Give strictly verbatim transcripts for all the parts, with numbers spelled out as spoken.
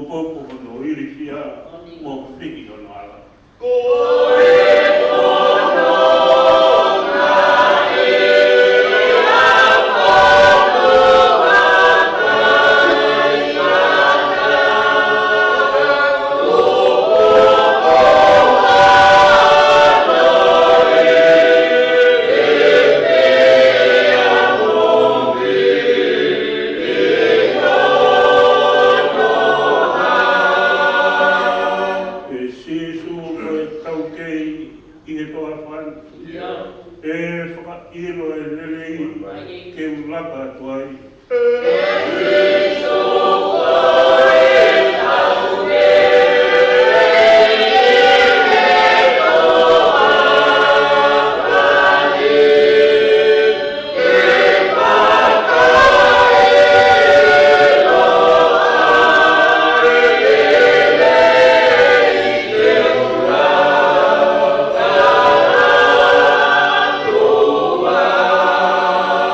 Ko hono ilifia mo fihi hono ala. ʻE Sīsū, ko e taukei ʻi he toafa ni. ʻE fakaʻilo e lelei ke u laka atu ai.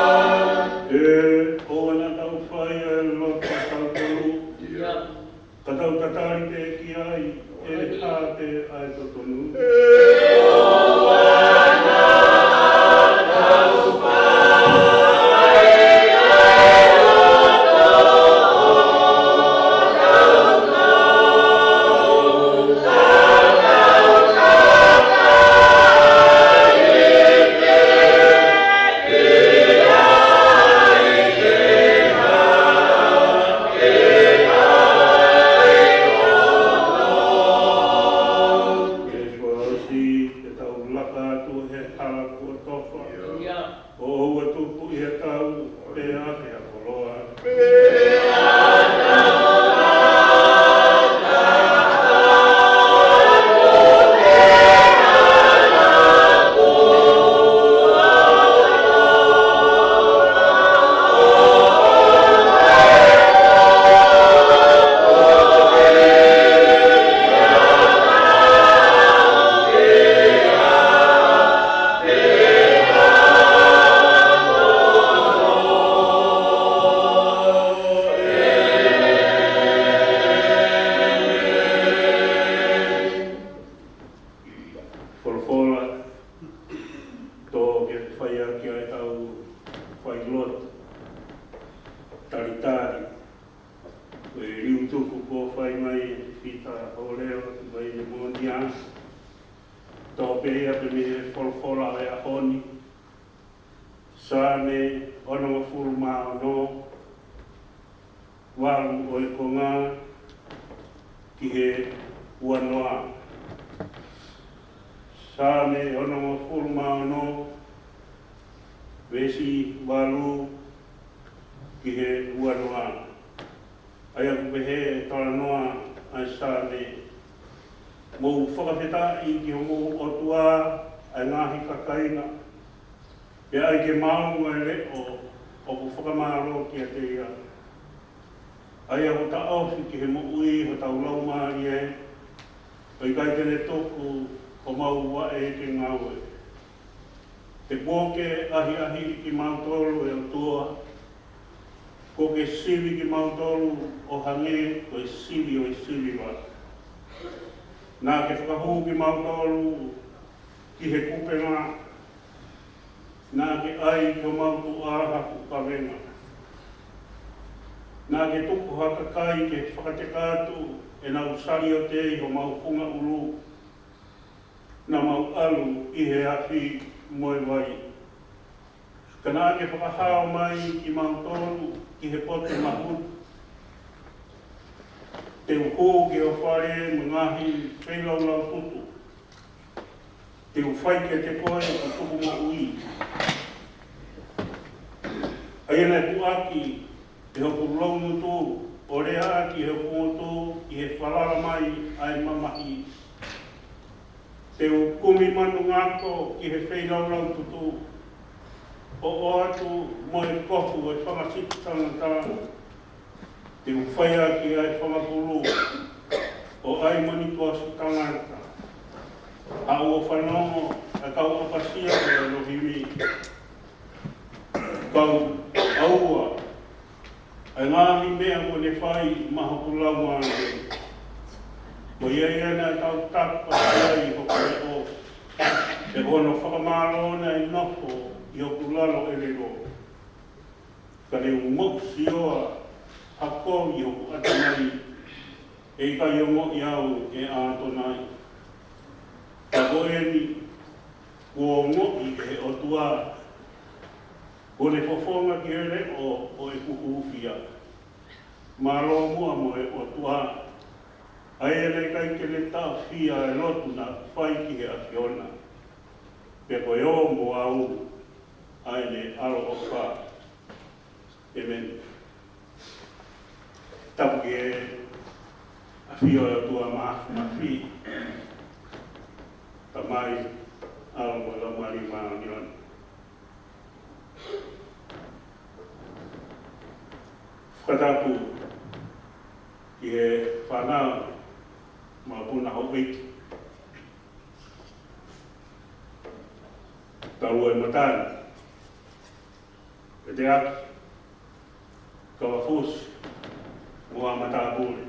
ʻE, ʻoua naʻa tau fai e loto ʻatautolu, ka tau tatali pē ki ai, ʻe hā pē ʻa e totonu. ʻE fakaʻosi ke tau laka atu he hala kuo tofa. ʻO ʻoua tuku ia tau pea ke a koloa. Folofola, tō ke fai ʻaki ʻa e tau failotu. Talitali, ko e liu tuku kuo fai mai ʻe Pita Holeo, mai ʻi he Moʻonia. Tō pē ia pē mei he folofola ʻo e ʻaho ni. Saame onongofulu mā ono, valu ʻo e konga ki he uanoa. Saame onongofulu mā ono, veesi valu ki he uanoa. ʻA ia ʻoku pehē ʻe he talanoa ʻa e Saame: Mou fakafetaʻi ki homou ʻOtua, ʻa e ngaahi kakaina, pea ʻai ke maʻu ʻa e leʻo ʻoku fakamālō kiate ia. ʻA ia ʻoku taʻofi ki he moʻui hotau laumālie, ʻo ʻikai te ne tuku homau vaʻe ke ngaue. He kuo ke ʻahiʻahiʻi kimautolu, ʻe ʻOtua, kuo ke sivi kimautolu ʻo hangē ko e sivi ʻo e siliva. Naʻa ke fakahū kimautolu ki he kupenga, naʻa ke ʻai ki homau tuʻa ha kukavenga. Naʻa ke tuku ha kakai ke fakateka atu ʻenau saliote ʻi homau funga ʻulu, naʻa mau ʻalu ʻi he afi mo e vai. Ka naʻa ke fakahao mai kimautolu ki he potu mahutu. Te u hū ki ho fale mo e ngaahi feilaulau tutu. Te u fai kiate koe ʻa e tuku moʻui. ʻA ia naʻe puʻaki ʻe hoku loungutu, ʻo leaʻaki ʻe hoku ngutu ʻi he falala mai ʻa e mamahi. Te u kumi manu ngako ki he feilaulau tutu, ʻo ʻoatu mo e kohu ʻo e fanga sipi tangata. Te u fai ʻaki ʻa e fanga pulu ʻo ʻai mo e nipoasi tangata. Haʻu ʻo fanongo ʻa e kau ʻapasia ʻo e Lohimi. Kau ʻaua ʻa e ngaahi meʻa kuo ne fai maʻa hoku laumālie. Ko ia ia naʻa tau tapu ai hoku leʻo, ʻi hono fakamālō naʻe nofo ʻi hoku lalo ʻelelo. Ka ne u moʻusioa hake ʻi hoku ʻatamai, ʻe ʻikai ongoʻi au ʻe ʻAtonai. Ka ko eni, kuo ongoʻi ʻe he ʻOtua, kuo ne fofonga ki he leʻo ʻo ʻeku hūfia. Mālō muʻa mo e ʻOtua, ʻa ia naʻe ʻikai ke ne taʻofia e lotu naʻa ku fai ki he ʻAfiona. Pea ko e ō mo au ʻa ʻene ʻaloʻofa. ʻĒmeni. Tapu ki he ʻafio ʻa e ʻOtua Māfimafi, Tamai, ʻAlo mo e Laumālie Māʻoniʻoni. Fakatapu ki he fānau mo e puna houʻeiki, Taulua e Matani, Pete Aki, Kavafusi mo ʻAmatāpule.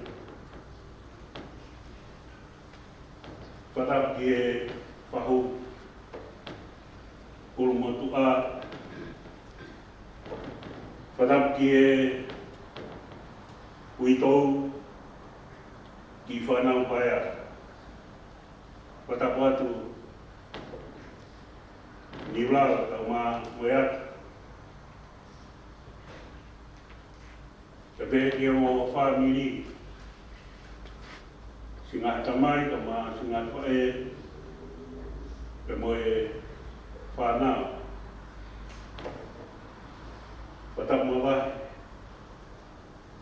Fakatapu ki he fahu, Pulu Motuʻa. Fakatapu ki he uitou, ki he fānau paea. Fakatapu atu Niulala, Taumā mo e ata. Pea pehē ki hoʻo fāmili, siʻi ngaahi tamai, kae ʻumaʻā siʻi ngaahi faʻē, pea mo e fānau. Fakatapu mavahe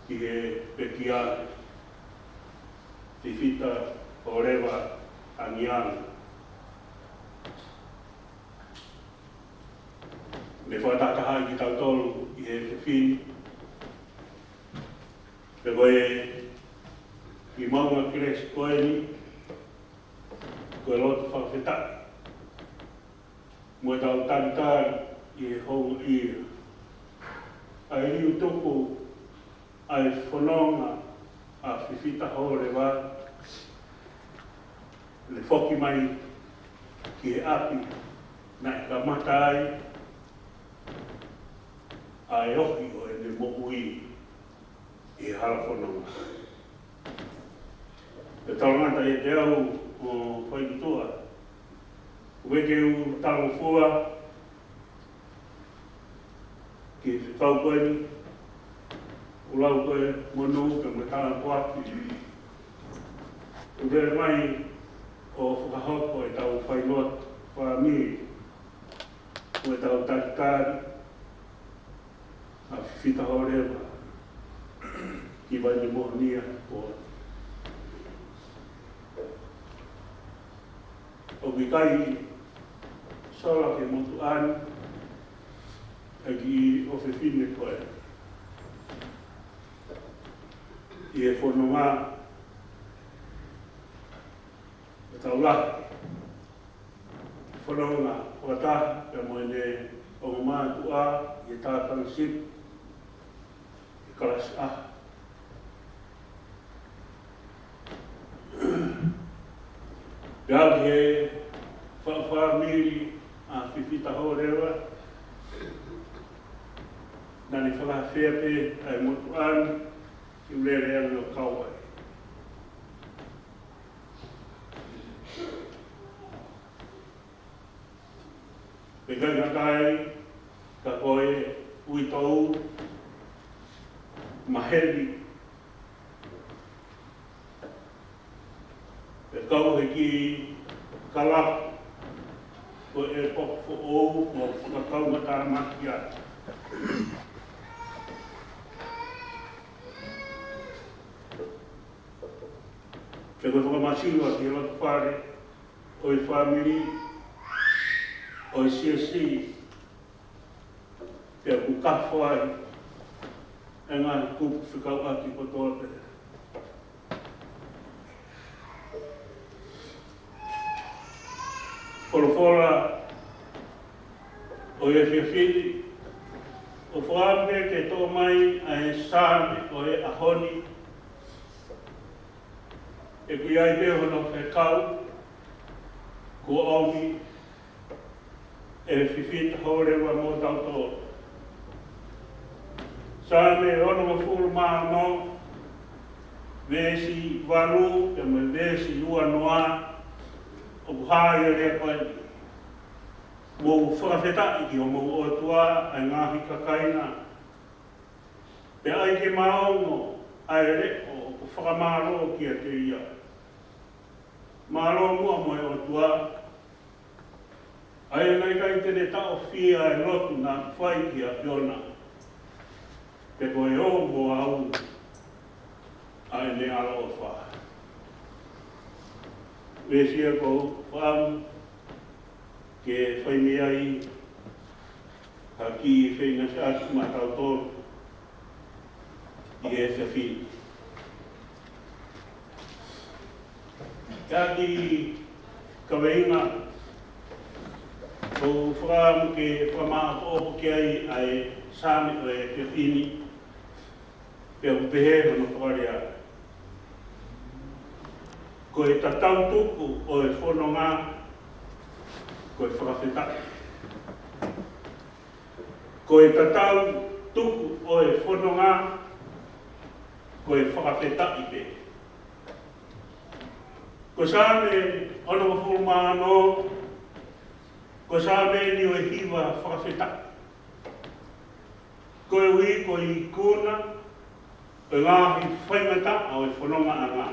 ki he pekia, Fifita Holeva Angiang. Ne fakatahatahaʻi kitautolu ʻi he efiafi ni. Pea ko e kiʻi maʻunga kelesi ko eni, ko e lotu fakafetaʻi mo ʻetau talitali ʻi he houngaʻia ʻa e liu tuku ʻa e fononga ʻa Fifita Holeva, ne foki mai ki he ʻapi naʻe kamata ai ʻa e ohi ʻo ʻene moʻui ʻi he hala fononga. Pea talangata ʻiate au ʻo fai ki tuʻa, ʻoku ou talangofua ki he fekau ko eni, ʻo lau ko e monū pea mo e tāpuaki ʻoku lele mai ʻo fakahoko ʻetau failotu fāmili, ʻo ʻetau talitali ʻa Fifita Holeva ki Vaini Mohonia ko ʻoku ʻikai sola ki he motuʻa ni ʻa e kiʻi ʻofefine ko ē ʻi he fononga ʻo e tau lahi. Fononga fakataha pea mo ʻene ongo mātuʻa ʻi he tākanga sipi ʻi he kalasi ʻaho. Pea ʻi he faʻu fāmili ʻa Fifita Holeva, naʻa ne fakafeʻao pē ʻa e motuʻa ni ki ʻUlele ʻa e ʻOkauai. Pea ʻikai ngata ai, ka ko e uitou maheni, pea kau he kiʻi kalapu ko e poko foʻou mo fakakau matamaki ai. Pea ko e fakamasiva ki he loto fale ʻo e fāmili, ʻo e siasi, pea ʻoku kafo ai e ngaahi kupu fekauʻaki kotoa pē. Folofola ʻo e efiafi ni, ʻoku ou fakaʻamu ke toʻo mai ʻa e Saame ʻo e ʻaho ni, ʻOku ʻi ai pē hono fekau, kuo ʻomi ʻe Fifita Hōleva mo tautolu. Saame onongofulu mā ono, veesi valu, pea mo e veesi ua noa, ʻoku hā ai e lea ko eni. Mou fakafetaʻi ki homou ʻOtua, ʻa e ngaahi kakai na. Pea ʻai ke maongo ʻa e leʻo ʻoku fakamālō kiate ia. Mālō muʻa mo e ʻOtua, ʻa ia naʻe ʻikai te ne taʻofia ʻa e lotu naʻa ku fai ki he ʻAfiona, pe ko e ō mo au ʻa ʻene ʻaloʻofa. Veesi ia ʻoku ou fakaʻamu ke fai mei ai ha kiʻi feinga siʻaki maʻatautolu ʻi he efiafi ni. Ka kiʻi kaveinga ʻoku ou fakaʻamu ke fakamāʻopoʻopo ki ai ʻa e Saame ʻo e efiafi ni, pea ʻoku pehē hono fakalea: Ko e tatau tuku ʻo e fononga, ko e fakafetaʻi. Ko e tatau tuku ʻo e fononga, ko e fakafetaʻi pē. Ko e Saame onongofulu mā ono, ko e Saame eni ʻo e hiva fakafetaʻi. Koeʻuhi ko e ikuna ʻo e ngaahi faingataʻa ʻo e fonongaʻanga.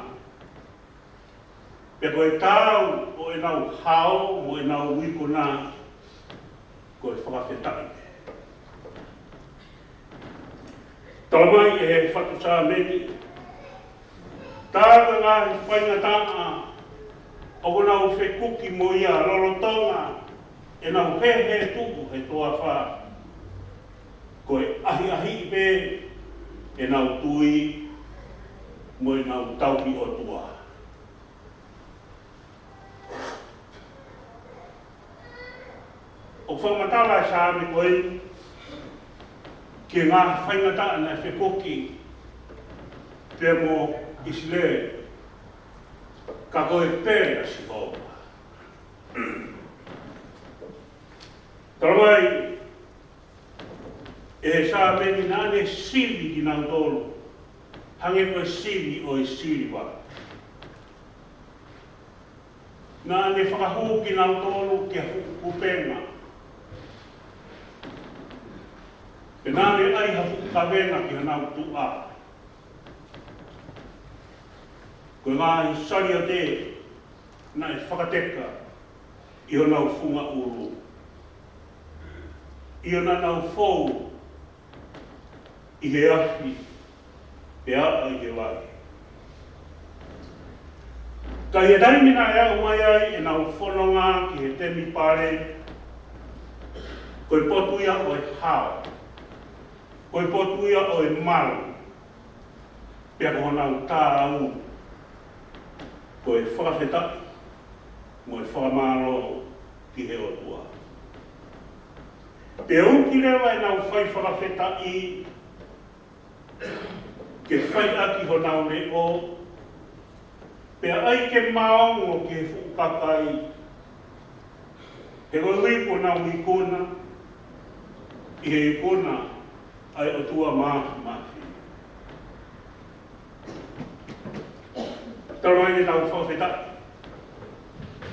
Pea ko e taau ʻo ʻenau hao mo ʻenau ikuna, ko e fakafetaʻi. Talamai ʻe he fatu Saame ni, tā ko e ngaahi faingataʻa ʻoku nau fekuki mo ia lolotonga ʻenau hēhētuʻu he toafa, ko e ʻahiʻahiʻi pē ʻenau tui mo ʻenau tauhi ʻOtua. ʻOku fakamatala e Saame ko eni ki he ngaahi faingataʻa naʻe fekuki pea mo ʻIsileli, ka ko e pele ʻa Sihova. Talamai ʻe he Saame ni naʻa ne sivi kinautolu hangē ko e sivi ʻo e siliva. Naʻa ne fakahū kinautolu ki ha fuʻu kupenga, pea naʻa ne ʻai ha fuʻu kavenga ki honau tuʻa. Ko e ngaahi saliote naʻe fakateka ʻi honau funga ʻulu, ʻio naʻa nau fou ʻi he afi pea ʻi he vai. Ka ʻi he taimi naʻe aʻu mai ai ʻenau fononga ki he temipale, ko e potu ia ʻo e hao, ko e potu ia ʻo e malu, pea ko honau taau ko e fakafetaʻi mo e fakamālō ki he ʻOtua. Pea uki leva ʻenau fai fakafetaʻi ke fai ʻaki honau leʻo, pea ʻai ke maongo ki he fuʻu kakai, he koeʻuhi kuo nau ikuna ʻi he ikuna ʻa e ʻOtua Māfimafi. Talamai ke tau fakafetaʻi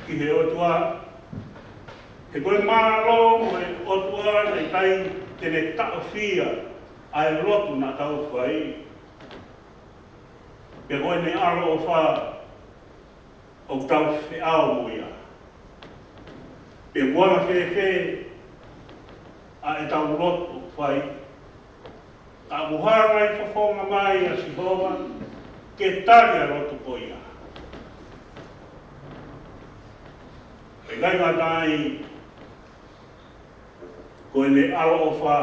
ki he ʻOtua, he ko e mālō mo e ʻOtua naʻe ʻikai te ne taʻofia ʻa e lotu naʻa tau fai. Pea ko ʻene ʻaloʻofa ʻoku tau feʻao mo ia. Pea ʻoku anga fēfē ʻa ʻetau lotu ʻoku fai, ka ʻoku hanga ʻe he fofonga mai ʻa Sihova ke tali ʻa e lotu ko ia. ʻIkai ngata ai, ko ʻene ʻaloʻofa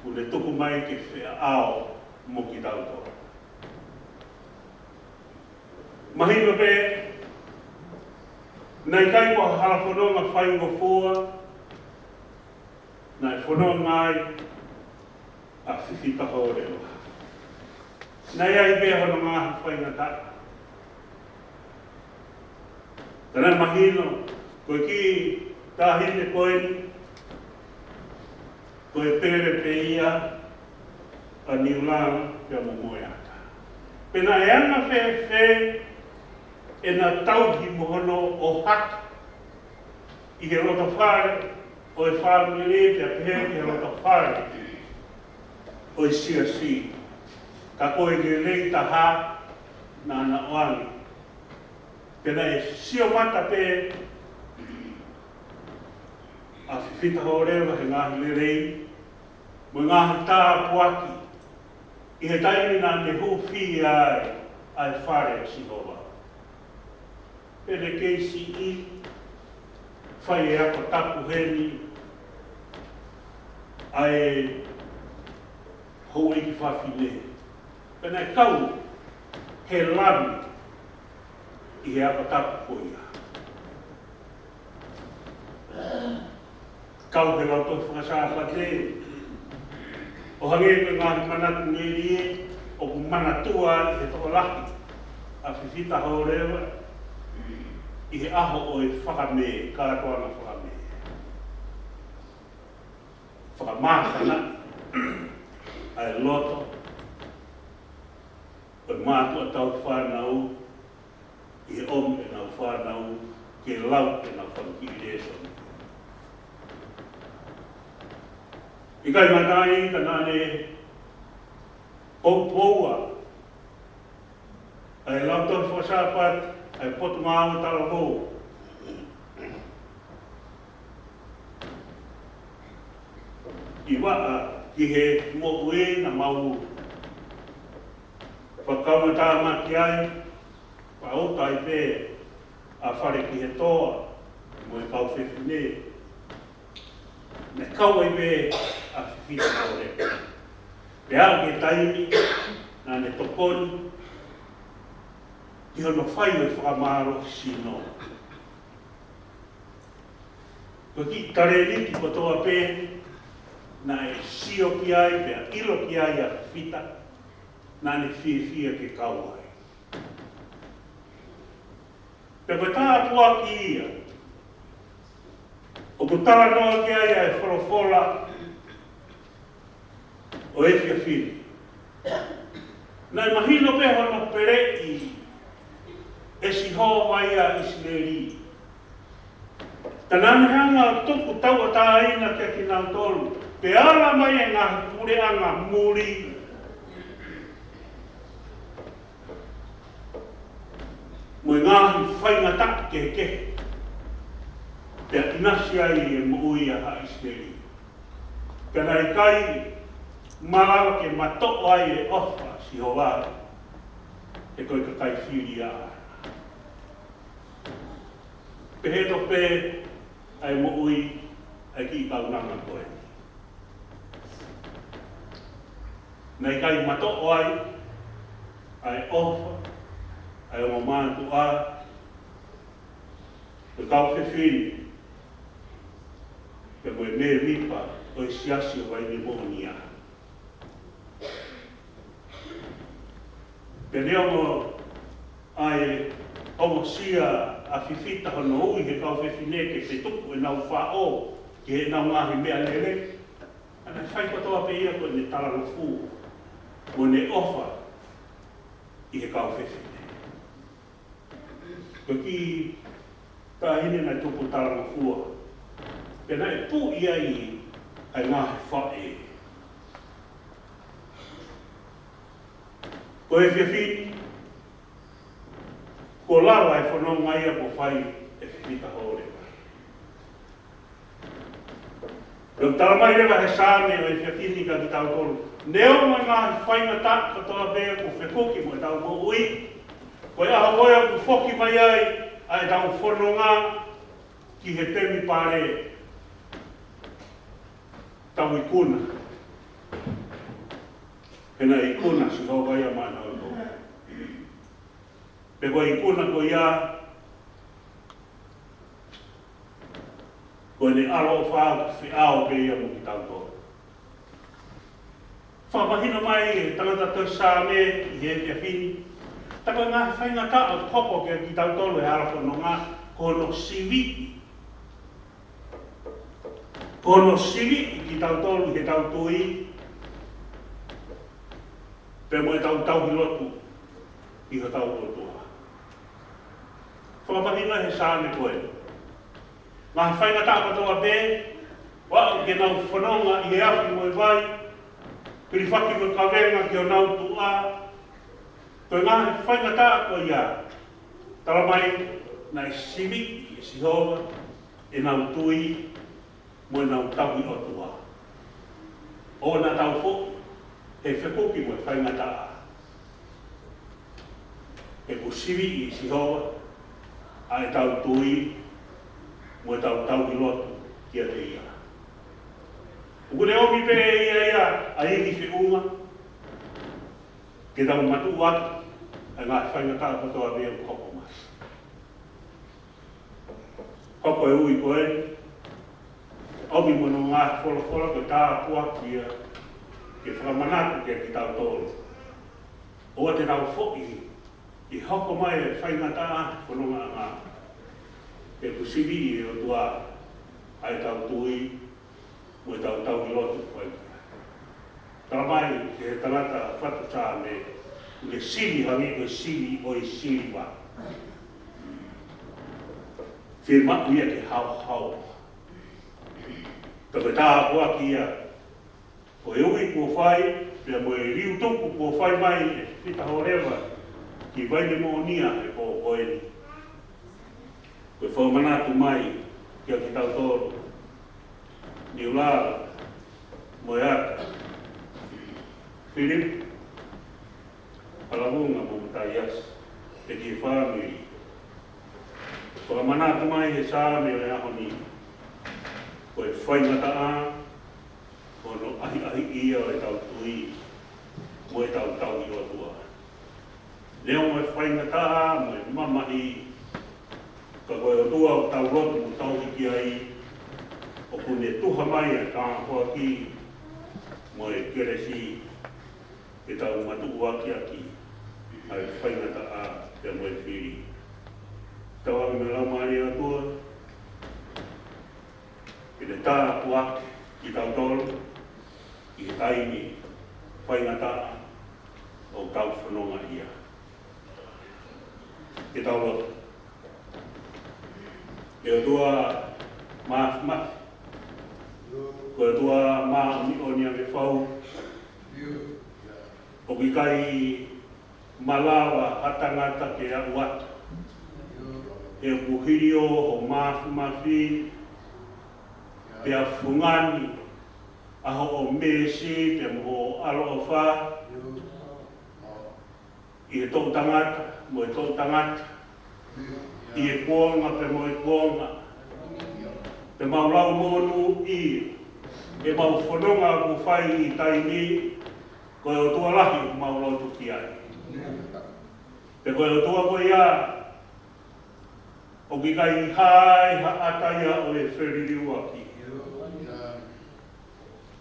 ʻoku ne tuku mai ke feʻao mo kitautolu. Mahino pē, naʻe ʻikai ko ha hala fononga faingofua naʻe fononga ai ʻa Fifita Hōleva. Naʻe ʻi ai pē hono ngaahi faingataʻa. Ka naʻe mahino, ko e kiʻi taʻahine ko eni, ko e pele pē ia ʻa Niulana pea mo Moeata. Pea naʻe anga fēfē ʻena tauhi mo hono ʻohake ʻi he loto fale ʻo e fāmili pea pehē ki he loto fale ʻo e siasi. Ka ko e lelei taha naʻa na ʻoange. Pea naʻe sio mata pē ʻa Fifita Hōleva he ngaahi lelei mo e ngaahi tāpuaki ʻi he taimi naʻa ne hūfia ai ʻa e fale ʻo Sihova. Pea ne kei siʻi fai e ako tapu heni ʻa e houʻeiki fafine. Pea naʻe kau he lami ʻi he ako tapu ko ia. Kau he lautohi fakasāpate, ʻo hangē ko e ngaahi manatu melie ʻoku manatua ʻi he tokolahi ʻa Fifita Hōleva ʻi he ʻaho ʻo e fakamē, kātoanga fakamē. Fakamāfana ʻa e loto ʻo e mātuʻa tauhi fānau ʻi he ʻomi ʻenau fānau ke lau ʻenau fanga kiʻi lēsoni. ʻIkai ngata ai, ka naʻa ne poupouʻi ʻa e lautohi fakasāpate ʻa e Potungāue Talavou ʻi Vaʻa ki he moʻui naʻa mau fakakaungātāmaki ai, pea ʻoku ʻi ai pē ʻa Fale ki he Toa mo e kau fefine. Naʻe kau ai pē ʻa Fifita Hōleva. Pea aʻu ki he taimi naʻa ne tokoni ki hono fai ʻo e fakamālohisino. Ko e kiʻi talēniti kotoa pē naʻe sio ki ai pea ʻilo ki ai ʻa Fifita, naʻa ne fiefia ke kau ai. Pea ko e tāpuaki ia ʻoku talanoa ki ai ʻa e folofola ʻo e efiafi ni. Naʻe mahino pē hono peleʻi ʻe Sihova ia ʻa ʻIsileli. Ka naʻa ne hanga ʻo tuku tauʻatāina kiate kinautolu, pea ala mai e ngaahi puleʻanga muli mo e ngaahi faingataʻa kehekehe, pea ʻinasi ai e moʻui ʻa haʻa ʻIsileli. Pea naʻe ʻikai malava ke matoʻo ai e ʻofa ʻa Sihova, he ko e kakai fili ia. Pehē tofu pē ʻa e moʻui ʻa e kiʻi kaunanga ko eni. Naʻe ʻikai matoʻo ai ʻa e ʻofa ʻa e ongo mātuʻa, ko e kau fefine, pea mo e mēmipa ʻo e siasi ʻo Vaine Moʻonia. Pea neongo ʻa e ongosia ʻa Fifita hono ui he kau fefine ke fetuku ʻenau faʻo ki heʻenau ngaahi meʻalele, ka naʻe fai kotoa pē ia ko ʻene talangofua mo ʻene ʻofa ʻi he kau fefine. Ko e kiʻi taʻahine naʻe tupu talangofua, pea naʻe puʻi ai ʻa e ngaahi faʻē. Ko e efiafi ni, kuo lava e fononga ia kuo fai ʻe Fifita Hōleva. Pea ʻoku tala mai leva he Saame ʻo e efiafi ni kiate kitautolu, neongo e ngaahi faingataʻa kotoa pē kuo fekuki mo ʻetau moʻui, ko e ʻaho ko ia ʻoku foki mai ai ʻa ʻetau fononga ki he temipale, tau ikuna. He naʻe ikuna ʻa Sihova ia maʻanautolu. Pea ko e ikuna ko ia, ko ʻene ʻaloʻofa ʻoku feʻao pē ia mo kitautolu. Fakamahino mai ʻe he tangata tohi Saame ʻi he efiafi ni, tā ko e ngaahi faingataʻa ʻoku hoko kiate kitautolu he hala fononga, Ko hono siviʻi. Ko hono siviʻi kitautolu he tau tui, pea mo e tau tauhi lotu ki hotau ʻOtua. Fakapapauʻi he Saame ko ē, ngaahi faingataʻa kotoa pē, ʻoku ke nau fononga ʻi he afi mo e vai, hilifaki mo e kavenga ki honau tuʻa, ko e ngaahi faingataʻa ko ia, talamai naʻe siviʻi ʻe Sihova ʻenau tui mo ʻenau tauhi ʻOtua. ʻOua naʻa tau foʻi he fekuki mo e faingataʻa. He kuo siviʻi ʻe Sihova ʻa ʻetau tui mo ʻetau tauhi lotu kiate ia. ʻOku ne ʻomi pē ʻe ia ia ʻa e ivi feʻunga ke tau matuʻuaki ʻa e ngaahi faingataʻa kotoa pē ʻoku hoko mai. Hoko e ui ko ē, ʻomi mo hono ngaahi folofola ko e tāpuaki ia ke fakamanatu kiate kitautolu. ʻOua te tau foʻi he hoko mai e faingataʻa fonongaʻanga. He kuo siviʻi ʻe he ʻOtua ʻa ʻetau tui mo ʻetau tauhi lotu ko ē. Talamai ʻe he tangata fatu Saame, ʻoku ne sivi hangē ko e sivi ʻo e siliva. Fiemaʻu ia ke haohaoa. Ka ko e tāpuaki ia, ko e ui kuo fai, pea mo e liu tuku kuo fai mai ʻe Pita Holeva ki Vainemoʻonia he pō ko eni. Ko e fakamanatu mai kiate kitautolu, Niulala mo e ata, Filipe, Palavunga mo Mataiasi, ʻe ki he fāmili. Fakamanatu mai he Saame ʻo e ʻaho ni, ko e faingataʻa, ko hono ʻahiʻahiʻi ia ʻo ʻetau tui mo ʻetau tauhi ʻOtua. Neongo e faingataʻa mo e mamahi, ka ko e ʻOtua ʻoku tau lotu mo tauhi ki ai, ʻoku ne tuha mai ʻa e tāpuaki mo e kelesi ke tau matuʻuaki ʻaki ʻa e faingataʻa pea mo e fili. Tau ʻomi mo e Laumālie ʻo e ʻOtua ke ne tāpuaki kitautolu ʻi he taimi faingataʻa ʻoku tau fononga ai. Ke tau lotu. ʻE ʻOtua Māfimafi, ko e ʻOtua māʻoniʻoni ʻa e fau, ʻoku ʻikai malava ha tangata ke aʻu atu. He kuo hiliō ho māfimafi, pea fungani ʻa hoʻo meesi pea mo hoʻo ʻaloʻofa ʻi he toʻutangata mo e toʻutangata, ʻi he kuonga pea mo e kuonga. Te mau lau monūʻia ʻemau fononga kuo fai ʻi he taimi ni, ko e ʻOtua lahi ʻoku mau lotu ki ai. Pea ko e ʻOtua ko ia ʻoku ʻikai hā ai ha ʻata ia ʻo e feliliuaki.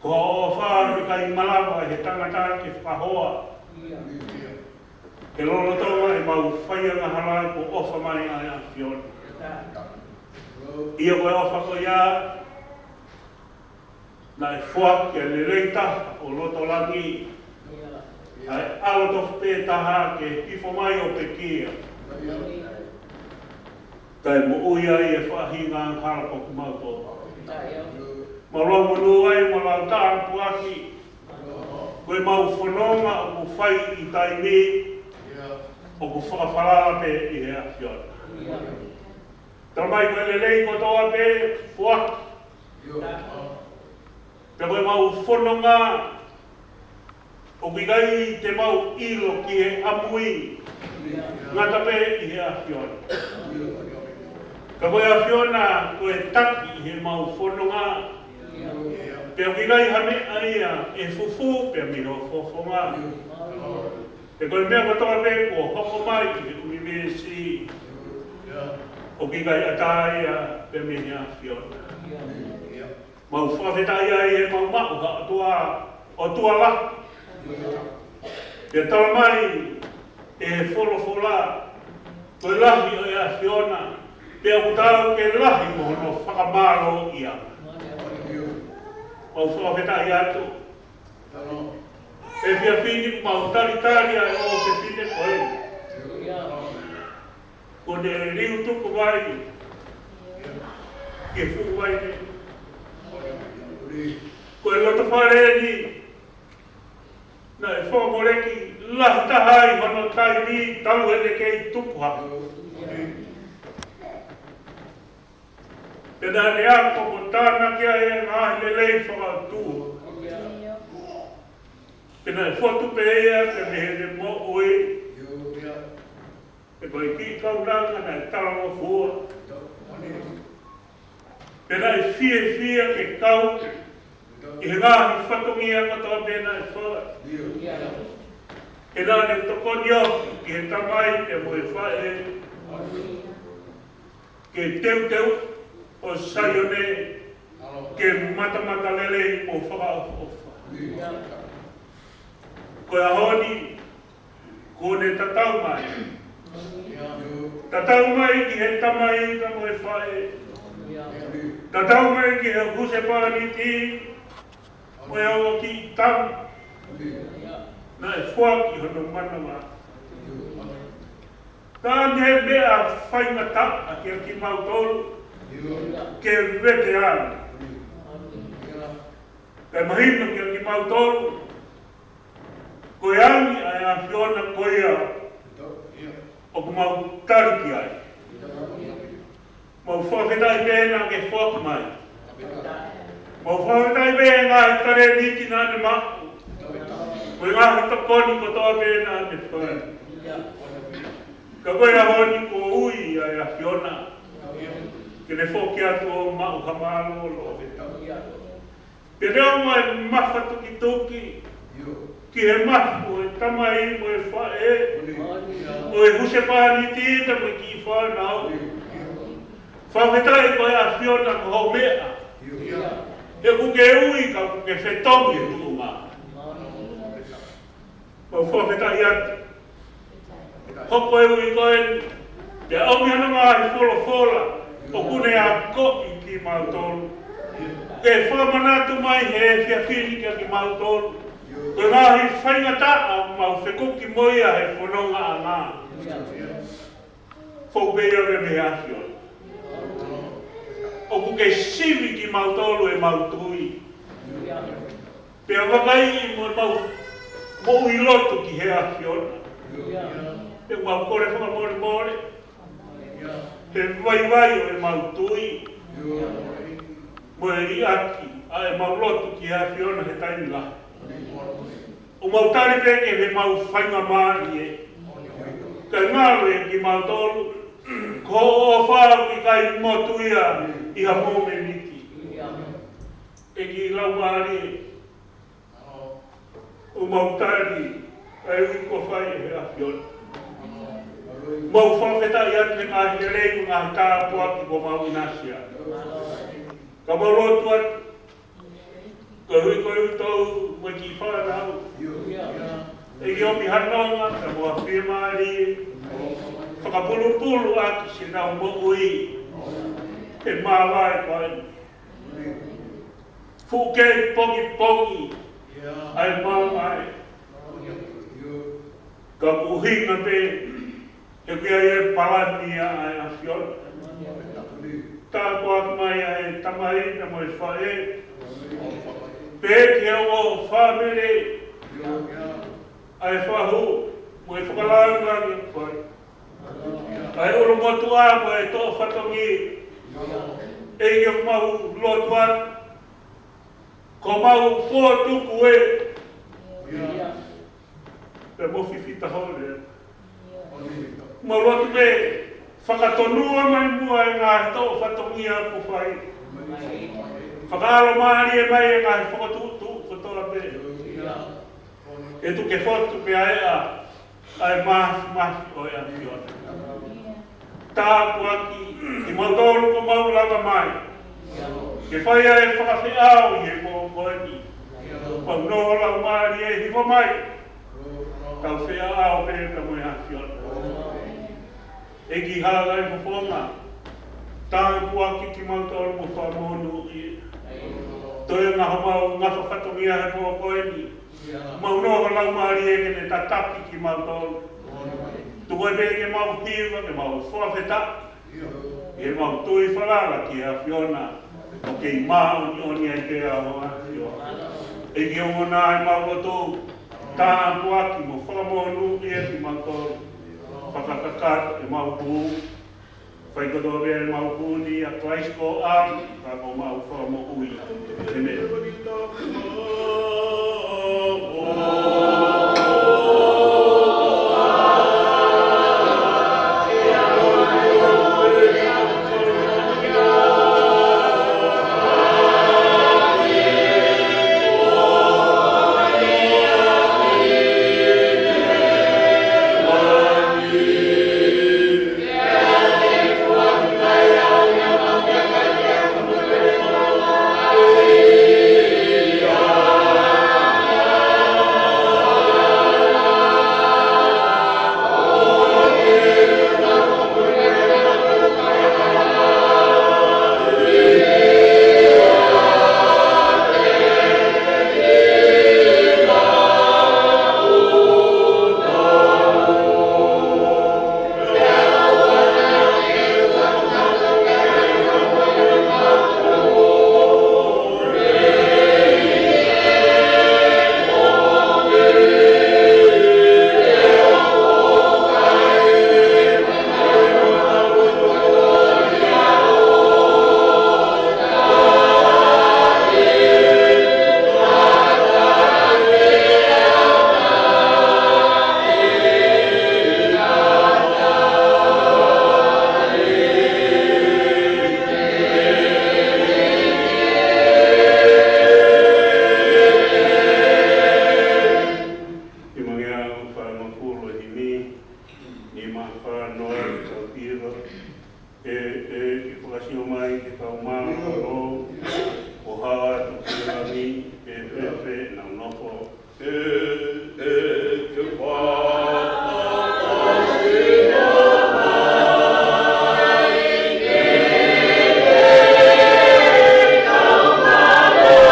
Ko hoʻo ʻofa ʻoku ʻikai malava ʻe he tangata ke fakahoa. He lolotonga ʻemau fai angahala kuo ʻofa mai ʻa e ʻAfiona. ʻIo, ko e ʻofa ko ia naʻe foaki ʻa e lelei taha ʻo loto langi, ʻa e ʻAlo tofu pē taha ke hifo mai ʻo pekia, kae moʻui ai e faʻahinga angahala ko kimautolu. Mau lau monū ai, mau lau tāpuaki, ko ʻemau fononga ʻoku fai ʻi he taimi ni, ʻoku fakafalala pē ʻi he ʻAfiona. Talamai ko e lelei kotoa pē foaki. Pea ko ʻemau fononga ʻoku ʻikai te mau ʻilo ki he ʻamui, ngata pē ʻi he ʻAfiona. Ka ko e ʻAfiona ko e taki ʻi heʻemau fononga. Pea ʻoku ʻikai ha meʻa ia ʻe fufū pea mei ho fofonga. He ko e meʻa kotoa pē kuo hoko mai ʻi he ʻunivēsi, ʻoku ʻikai ʻatā ia pea mei he ʻAfiona. Mau fakafetaʻi ai he mau maʻu ha ʻOtua, ʻOtua lahi. Pea talamai ʻe he folofola, ko e lahi ʻo e ʻAfiona Pea ʻoku taau ke lahi mo hono fakamālōʻia. Mau fakafetaʻi atu. Efiafi ni ʻoku mau talitali ai ʻa e fefine ko ē. Kuo ne liu tuku mai ki he fuʻu vai ni. Ko e loto fale ni naʻe fakamoleki lahi taha ai hono taimi talu ʻene kei tupu hake. Pea naʻa ne ako mo tānaki ai e ngaahi lelei fakaʻotua. Pea naʻe fotu pē ia pea mei heʻene moʻui. Pea ko e kiʻi kaunanga naʻe talangofua. Pea naʻe fiefia ke kau ʻi he ngaahi fatongia kotoa pē naʻe fai. Pea naʻa ne tokoni ʻofa ki he tamai pea mo e faʻē ke teuteu ʻo Saione ke matamatalelei mo fakaʻofoʻofa. Ko e ʻaho ni, kuo ne tatau mai. Tatau mai ki he tamai pea mo e faʻē. Tatau mai ki he husepāniti mo e ongo kiʻi tama naʻe foaki hono manava. Ka ko e meʻa faingataʻa kiate kimautolu ke vete ange. Kae mahino kiate kimautolu, ko e angi ʻa e ʻAfiona ko ia ʻoku mau tali ki ai. Mau fakafetaʻi pē naʻa ke foaki mai. Mau fakafetaʻi pē ngaahi talēniti naʻa ne maʻu. Ko e ngaahi tokoni kotoa pē naʻa ne fai. Ka ko e ʻaho ni kuo ui ʻa e ʻAfiona ke ne foki atu ʻo maʻu ha mālōlō. Pea neongo e mafatukituki ki he mafu ʻo e tamai mo e faʻē, ʻo e husepāniti pea mo e kiʻi fānau. Fakafetaʻi ko e ʻAfiona ko ho meʻa. He ʻoku ke ui ka ʻoku ke fetongi e tuʻunga. Mau fakafetaʻi atu. Hoko e ui ko eni, pea ʻomi hono ngaahi folofola ʻoku ne akoʻi kimautolu. Ke fakamanatu mai he efiafi ni kiate kimautolu ko e ngaahi faingataʻa ʻoku mau fekuki mo ia he fonongaʻanga. Fou pē ia mei he ʻAfiona. ʻOku ke sivi kimautolu ʻemau tui. Pea vakaiʻi mo ʻemau moʻui lotu ki he ʻAfiona. Pea mau kole fakamolemole he vaivai ʻo ʻemau tui mo e liʻaki ʻa ʻemau lotu ki he ʻAfiona he taimi lahi. ʻOku mau tali pē ke he mau faingamālie. Kae ngalo ʻe kimautolu ko hoʻo ʻofa ʻoku ʻikai motuʻa ʻi ha momeniti. ʻEiki Laumālie, ʻoku mau tali ʻa e ui kuo fai ʻe he ʻAfiona. Mau fakafetaʻi atu he ngaahi lelei mo e ngaahi tāpuaki kuo mau ʻinasi ai. Ka mau lotu atu, koeʻuhi ko e ʻutou mo e kiʻi fānau. ʻEiki ʻomi ha nonga pea mo ha fiemālie fakapulupulu ʻaki siʻenau moʻui he māvae ko eni. Fuʻu kei pongipongi ʻa e māvae. Ka ʻoku ʻuhinga pē he ʻoku ʻi ai e palani ʻa e ʻAfiona. Tāpuaki mai ʻa e tamai pea mo e faʻē. Pea ki he ongo fāmili, ʻa e fahu mo e fakalāngilangi ko ē. ʻA e ʻulumotuʻa mo e toʻo fatongia. ʻEiki ʻoku mau lotu atu ko mau pō tuku ē. Pea mo fifita hole. Mau lotu pē fakatonua mai muʻa e ngaahi toʻo fatongia kuo fai. Fakaʻalomālie mai e ngaahi fokotuʻutuʻu kotoa pē. ʻE tuku ke fotu pē ʻa e ʻa ʻa e māfimafi ʻo e ʻAfiona. Tāpuaki kimautolu kuo mau lava mai ke fai ʻa e fakafeʻao ʻi he pō ko eni. Mau nofo laumālie hifo mai. Tau feʻao pē pea mo e ʻAfiona. ʻEiki, hanga ʻi he fofonga Tāpuakiʻi kimautolu mo fakamonūʻia. Toe ngaohi homau ngafa fatongia he pō ko eni. Mau ʻofa ho Laumālie ke ne tataki kimautolu. Tuku ai pē ke mau hiva, ke mau fakafetaʻi. Ke mau tui falala ki he ʻAfiona. ʻO kei māʻoniʻoni ai pē ʻa e ʻAfiona. ʻEiki, ongona ʻemau lotu. Tāpuakiʻi mo fakamonūʻia kimautolu. Fakakakato ʻemau hū. Fai kotoa pē ʻemau hū ni ʻia Kalaisi ko homau Fakamoʻui. ʻĒmeni. Nimangeau fāngofulu ʻe himi, nima fā noa tau hiva. ʻE, ʻEiki, fakasio mai ki he kau mālōlō, ʻo hao atu ki langi, ʻe fēfē ʻenau nofo. ʻE, ʻEiki, fakasio mai ki he kau mālōlō,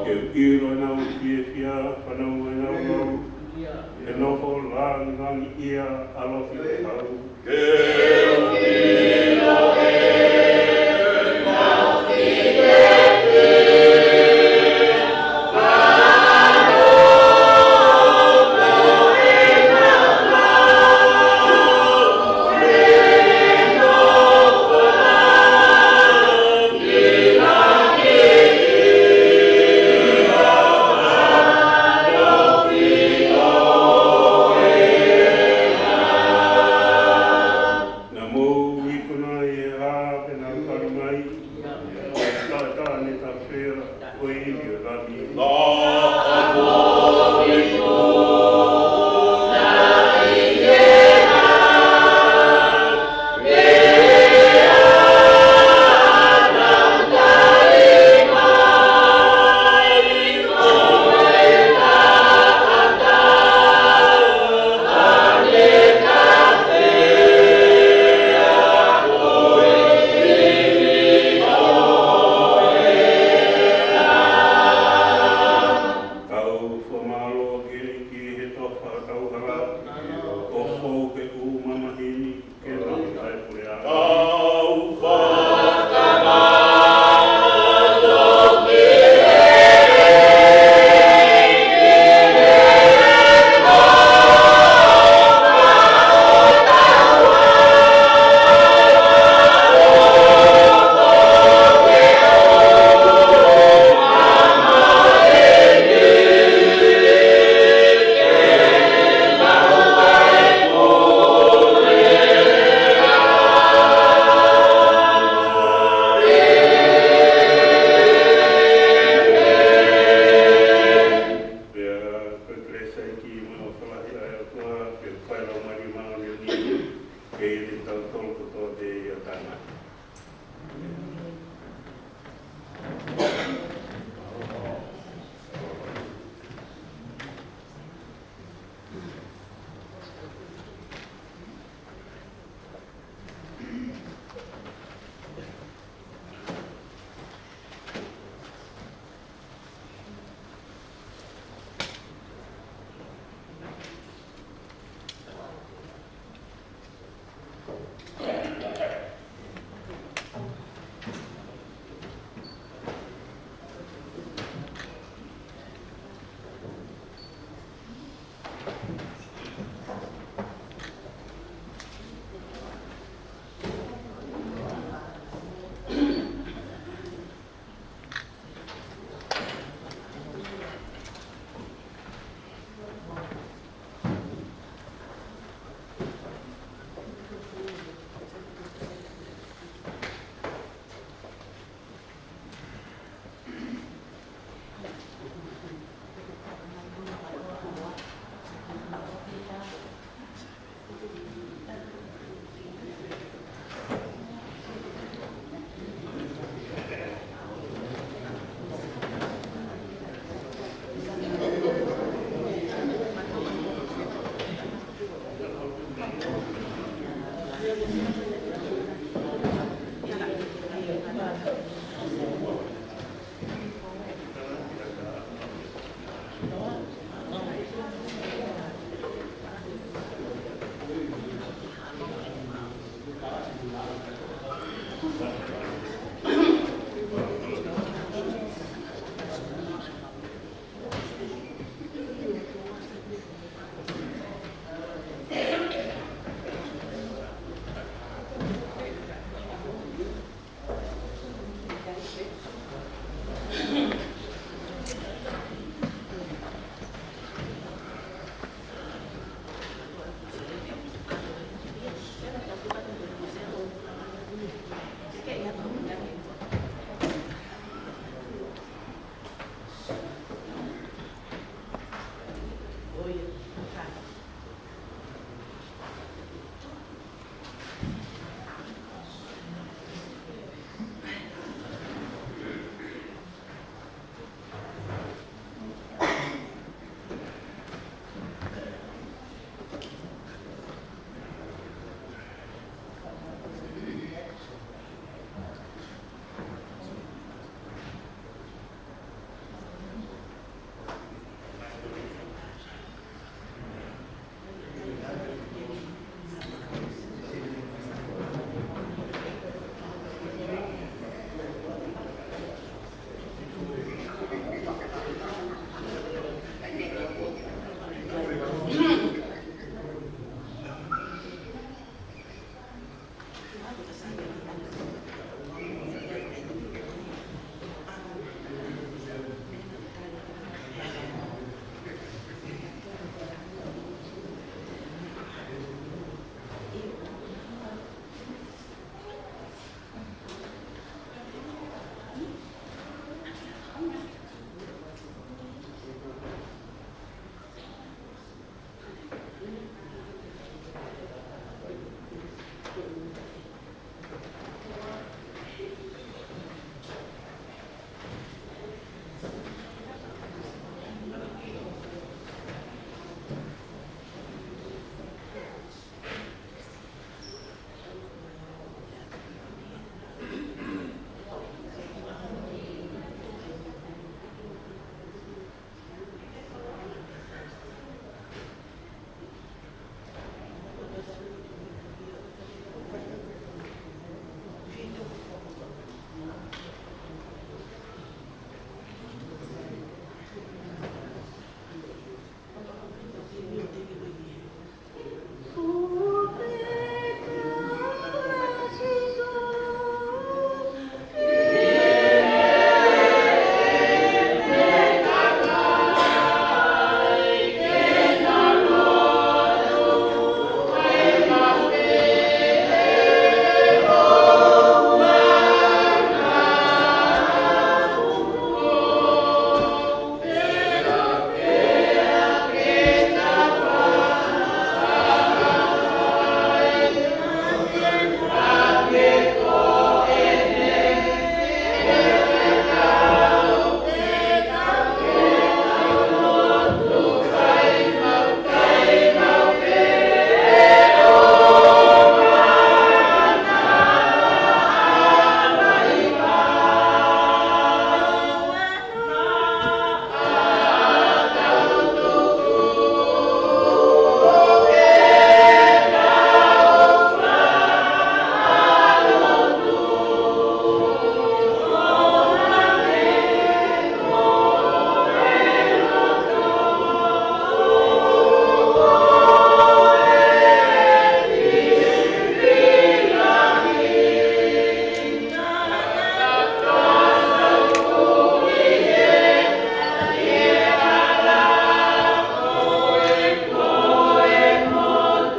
ke ʻilo ʻenau fiefia, fanongo ʻenau lau, ke nofo langilangiʻia ʻa e ʻAlo fika tau. Naʻa mou ikuna ʻi he hā pea nau tali mai, ʻo taʻataʻa ne tafea, ko e ivi ʻo e Lami. Tau fakamālō ki he ʻEiki he tofa tau hala, ʻo fou he ʻū mamahi ni, ke nau taʻepulea. Tau fakamālō ki he ʻEiki he tofa tau hala. Pea ko e kelesi ʻa e ʻEiki mo e ʻofa lahi ʻa e ʻOtua, pea ko e Laumālie Māʻoniʻoni, Kiate kitautolu kotoa pē ʻi he ʻotaʻanga.